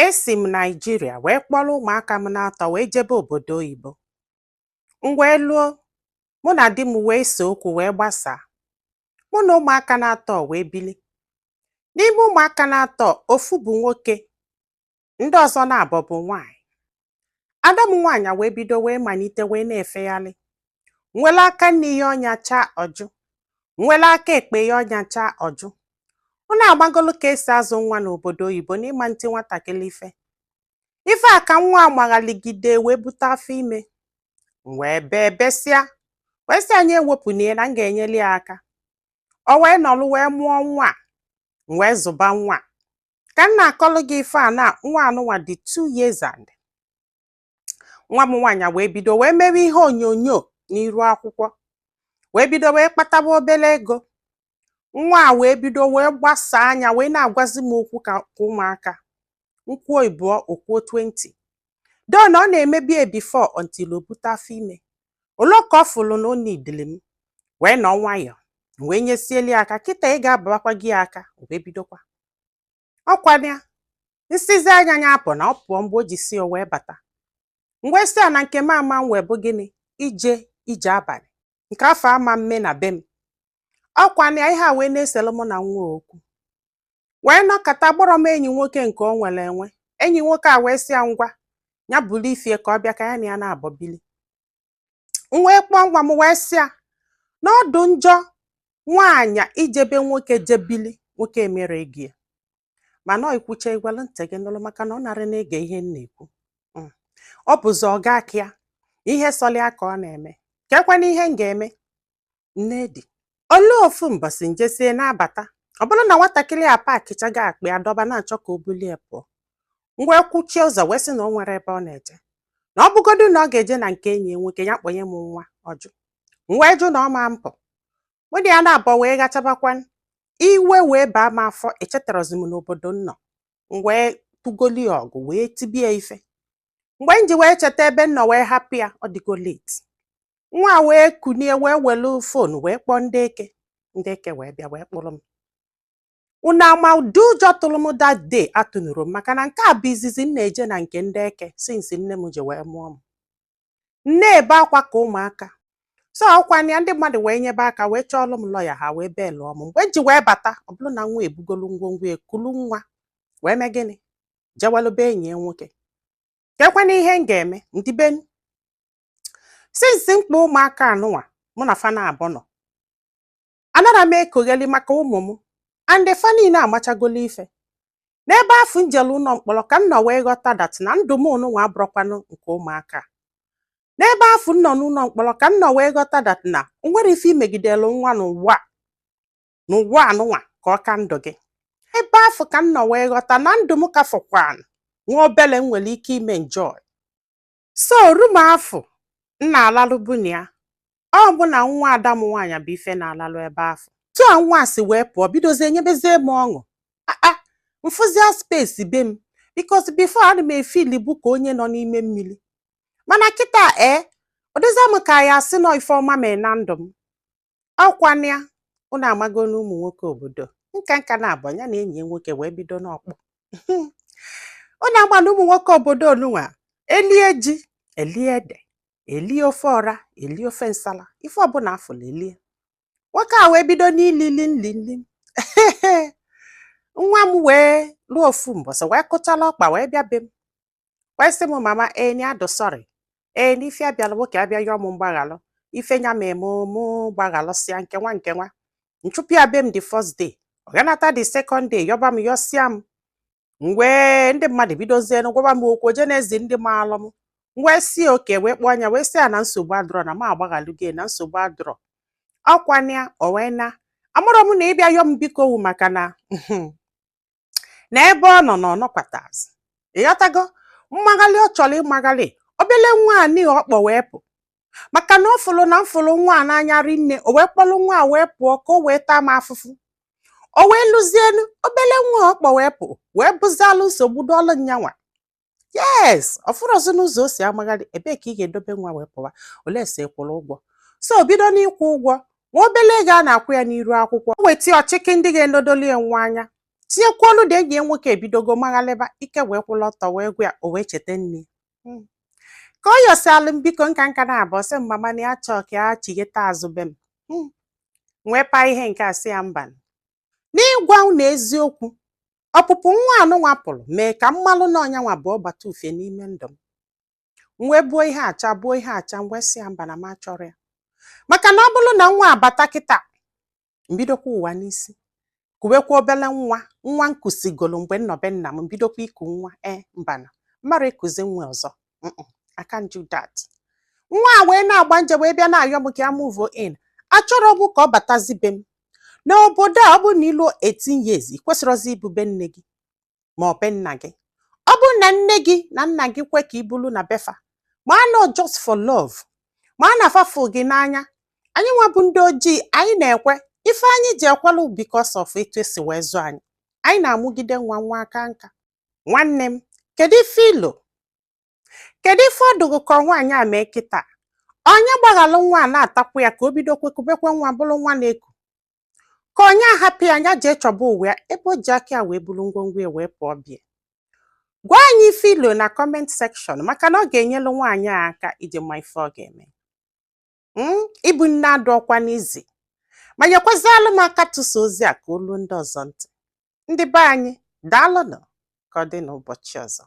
Esi m Naịjirịa wee kpọrọ ụmụaka m na-atọ wee jebe obodo oyibo. M wee lụọ, mụ na di m wee see okwu wee gbasaa. Mụ na ụmụaka na-atọ wee bili. N'ime ụmụaka na-atọ, ofu bụ nwoke, ndị ọzọ na-abọ bụ nwaanyị. Ada m nwaanyị wee bido wee malite wee na-efegharị. Nwere aka nne ya ọnya chaa ọjụ, nwere aka ekpe ya ọnya chaa ọjụ. Unu agbagolu ka esi azụ nwa n'obodo oyibo n'ịma ntị nwatakịrị ife. Ife a ka nwa a maghaligide wee bute afọ ime. M wee bee besịa, wee sị anyị ewepụna ya na m ga-enyeli ya aka. O wee nọlụ wee mụọ nwa a, m wee zụba nwa a. Ka m na-akọlụ gị ife a na nwa anụnwa dị 2 years and nwa m nwaanyị wee bido wee mewe ihe onyonyo n'iru akwụkwọ, wee bido wee kpataba obere ego. Nwa a wee bido wee gbasaa anya wee na-agwazi m okwu ka ụmụaka. Nkwuo ịbụọ, okwuo 20. Though na ọ na-emebi ya before until o bute afọ ime. Ole ka ọ fụlụ na o nidili m wee nọ nwayọọ, m wee nyesieli ya aka. Kịta ị ga-abawakwa gị aka, o wee bidokwa. Ọkwana ya nsizi anya ya apụ na ọ pụọ mgbe o ji si o wee bata. M wee sị ya na nke m ama m wee bụ gịnị ije ije abalị nke afọ ama mme na be m. Ọkwana ya ihe a wee na-eselu mụ na nwa okwu. Wee nọkọta gbọrọ m enyi nwoke nke o nwere enwe. Enyi nwoke a wee sị ya ngwa, ya buru ifie ka ọ bịa ka ya na ya na-abọ bili. M wee kpọọ nwa m wee sị ya na ọ dụ njọ nwaanyị ijebe nwoke jebili nwoke emere ego ya. Mana ọ ikwucha igwalụ ntị gị nụrụ maka na ọ narị na-ege ihe m na-ekwu. Ọ bụzi ọga aka ya, ihe sọlị ya ka ọ na-eme. Kekwana ihe m ga-eme? Nne di. Olee ofu mbọsị njesie na-abata, ọ bụrụ na nwatakịrị a paakịchago akpa ya dọba na-achọ ka o bulie pụọ. M wee kwuchie ụzọ wee sị na o nwere ebe ọ na-eje, na ọ bụgodu na ọ ga-eje na nke enyi ya nwoke, ya kpọnye m nwa. Ọjụ. M wee jụ na ọ ma mpụ. Mụ na ya na-abọ wee gachabakwa. Iwe wee baa m afọ, echetarazi m n'obodo m nọ. M wee tụgoli ya ọgụ wee tibie ife. Mgbe m ji wee cheta ebe m nọ wee hapụ ya, ọ dịgo late. Nwa a wee kunie wee welu phone wee kpọọ ndị eke. Ndị eke wee bịa wee kpụrụ m. Unu ama ụdị ụjọ tụrụ m that day atụnụrụ m, maka na nke a bụ izizi m na-eje na nke ndị eke since nne m ji wee mụọ m. M na-ebe akwa ka ụmụaka. So ọkwanụ ya ndị mmadụ wee nyebe aka wee chọọlụ m lọya, ha wee belụọ m. Mgbe m ji wee bata, ọ bụrụ na nwa ebugolu ngwongwo ya, kulu nwa wee mee gịnị? Jewelu be enyi ya nwoke. Kekwanụ ihe m ga-eme? Ndibenu. Since mkpa ụmụaka anụnwa mụ na fa na-abọ nọ, anara m ekogheli maka ụmụ m and fa niile amachagolo ife. N'ebe afụ m jelu ụlọ mkpọrọ ka m nọ wee ghọta that na ndụ m nụnwa abụrọkwanụ nke ụmụaka a. N'ebe afụ m nọ n'ụlọ mkpọrọ ka m nọ wee ghọta that na o nwere ife imegidelu nwa n'ụwa a, n'ụwa anụnwa ka ọ ka ndụ gị. Ebe afụ ka m nọ wee ghọta na ndụ m ka fọkwanụ nwa obele m nwere ike ime enjoy. So room afụ m na-alalụbu na ya, ọ mụ na nwa ada m nwaanyị bụ ife na-alalụ ebe afụ. Tu a nwa a si wee pụọ bidozie nyebezie m ọṅụ. Aa, mfụzia space be m, because before ana m efeelibu ka onye nọ n'ime mmiri. Mana kịta ee, ọ dịzịa m ka ya asị nọ ife ọma mee na ndụ m. Ọkwanụ ya, unu amago na ụmụ nwoke obodo nka nka na-abọ ya na enyi ya nwoke wee bido n'ọkpọ. Unu ama na ụmụ nwoke obodo onunwa elie ji, elie ede, elie ofe ọra, elie ofe nsala, ife ọbụla afụlụ elie. Nwoke a wee bido n'ilili nli nwa m wee lụọ ofu mbọsị wee kụchala ọkpa wee bịa be m wee sị m, "Mama, ee, na adụ sorry, ee, na ife abịala nwoke abịa yọọ m mgbaghalụ ife nya ma eme mụ gbaghalụsịa nke nwa nke nwa." Nchụpụ ya be m the first day, ọ ganata the second day yọba m, yọsịa m. M wee ndị mmadụ bidozie gwaba m okwu oje na-ezi ndị maalụ m. M wee si oke wee kpọọ anya wee sị ya na nsogbu adịrọ, na m agbaghalụgo, na nsogbu adịrọ. Ọkwana ya o wee na amụrọ m na ịbịa yọọ m biko wu maka na na ebe ọ nọ na ọ nọkwatazị, ịghọtago? Mmaghalị ọ chọrọ ịmaghalị obele nwa a n'ihi ọkpọ wee pụ maka na ọ fụrụ na m fụrụ nwa a n'anya rinne, o wee kpọrọ nwa a wee pụọ ka o wee taa m afụfụ. O wee lụzienu obele nwa ọkpọ wee pụ wee bụzialụ nsogbu dọọlụ nyanwa. Yes, ọ fụrọzi n'ụzọ o si amagharị. Ebee ka ị ga-edobe nwa wee pụwa? Olee si kwụrụ ụgwọ? So bido n'ịkwụ ụgwọ nwa obele ego a na-akwụ ya n'iru akwụkwọ, o weta ọchịkị ndị ga-enodoli ya nwa anya. Tinyekwuolu na enyi ya nwoke ebidogo maghalịba ike wee kwụla ọtọ wee gwa ya, o wee cheta nne. Ka ọ yọsịalụ m biko nka nka na abụọ, sị m mama na ya chọọ ka ya chigheta azụ be m. Nwee pa ihe nke a, sị ya mba. N'ịgwa unu eziokwu, ọpụpụ nwa anụnwa pụrụ mee ka mmalụ na ọnyanwa bụ ọgbata ufie n'ime ndụ m. M wee buo ihe acha, buo ihe acha, m wee sị ya mba, na m achọrọ ya, maka na ọ bụrụ na nwa abata kịta, mbidokwa ụwa n'isi, kuwekwa obele nwa, nwa nkusigolo mgbe nnọbe nna m, mbidokwa iku nwa. E mbana mmadụ ekuzi nwa ọzọ. I can't do that. Nwa a wee na-agba nje wee bịa na-ayọ m ka ya move in. Achọrọ m ka ọ batazi be m. N'obodo a, ọ bụrụ na ịlụọ 18 years, ị kwesịrọzi ibu be nne gị ma ọ be nna gị. Ọ bụrụ na nne gị na nna gị kwe ka i bulu na befa, ma a nọ just for love, ma a na-afafụ gị n'anya. Anyị nwa bụ ndị ojii, anyị na-ekwe ife anyị ji ekwelu because of etu esi wee zụ anyị. Anyị na-amụgide nwa nwa aka nka. Nwanne m, kedu ife ilo? Kedu ife ọ dụgụ ka nwaanyị a mee kịta? Onye gbaghalụ nwa a na-atakwu ya ka o bido kwekubekwe nwa, bụrụ nwa na-eku, ka onye ahapụ ya anya jee chọba ụwa ya ebe o ji aka ya wee buru ngwongwo ya wee pụọ bịa? Gwa anyị ife ilo na comment section, maka na ọ ga-enyelu nwaanyị a aka iji ma ife ọ ga-eme. Ịbụ nne adụ ọkwa n'izi ma nyekwazialụ m aka tụsa ozi a ka olu ndị ọzọ ntị. Ndị be anyị, daalụnụ. Ka ọ dị n'ụbọchị ọzọ.